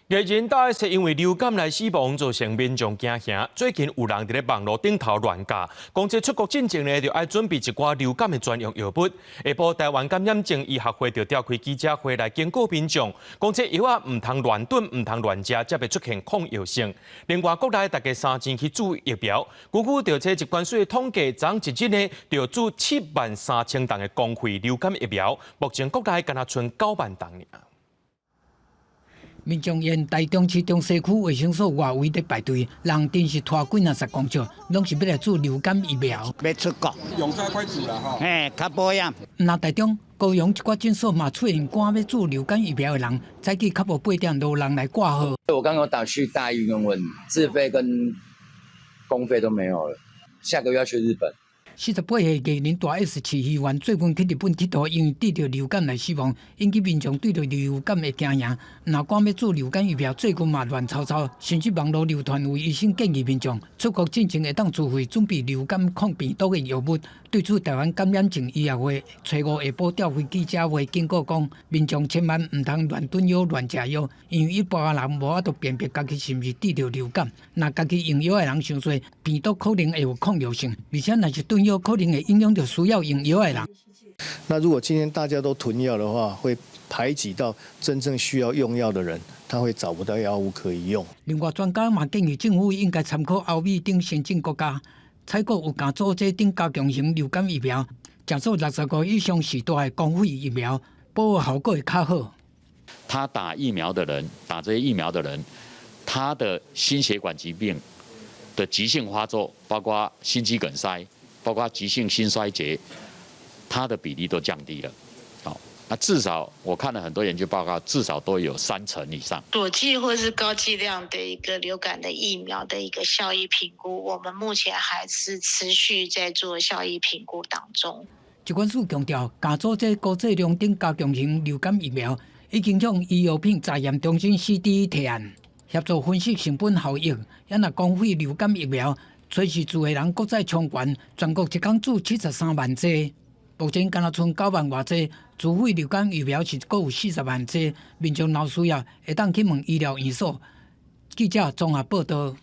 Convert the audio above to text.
藝人大 S 因為流感來死亡，造成民眾驚嚇。最近有人佇咧網路頂頭亂教，講這出國進前呢，就愛準備一寡流感的專用藥物。下晡台灣感染症醫學會就召開記者會來警告民眾，講這藥仔毋通亂囤，毋通亂食，才袂出現抗藥性。另外，國內大家三錢去注疫苗，根據著這疾管署的統計，昨一日呢就注7萬3千筒的公費流感疫苗，目前國內干焦賰9萬筒爾。民眾沿台中市中西區衛生所外圍佇排隊，人陣是拖幾若十公尺，攏是欲來注流感疫苗。欲出國，用早快注啦吼。嘿，較保險。毋但台中、高雄一寡診所嘛出現趕欲注流感疫苗的人，早起較無8點就有人來掛號。我剛剛打去大醫院問，自費跟公費都沒有了，下個月要去日本。48歲藝人大 S 市議員最近去日本𨑨迌，因為得著流感來死亡，引起民眾對著流感的驚嚇。若趕欲注流感疫苗，最近嘛亂糟糟，甚至網路流傳有醫生建議民眾出國進前會當自費準備流感抗病毒的藥物。對此，台灣感染症醫學會初五下晡召開記者會，警告講，民眾千萬毋通亂囤藥、亂食藥，因為一般人無法度辨別家己是毋是得著流感。若家己用藥的人傷濟，病毒可能會有抗藥性，而且若是囤藥可能會影響著需要用藥的人。那如果今天大家都囤藥的話，會排擠到真正需要用藥的人，他會找不到藥物可以用。另外，專家嘛建議政府應該參考歐美等先進國家，採購有共組劑等加強型流感疫苗，誠做65以上序大的公費疫苗，保護效果會較好。他打疫苗的人，打這些疫苗的人，他的心血管疾病的急性發作，包括心肌梗塞，包括急性心衰竭，它的比例都降低了。好，那至少我看了很多研究報告，至少都有3成以上。佐劑或是高劑量的一個流感的疫苗的一個效益評估，我們目前還是持續在做效益評估當中。疾管署強調，共組劑高劑量等加強型流感疫苗已經向醫藥品查驗中心 CDE 提案，協助分析成本效益。也若公費流感疫苗，隨時注的人閣再衝懸，全國一工注73萬劑，目前干焦賰9萬外劑，自費流感疫苗是閣有40萬劑，民眾若有需要，會當去問醫療院所。記者綜合報道。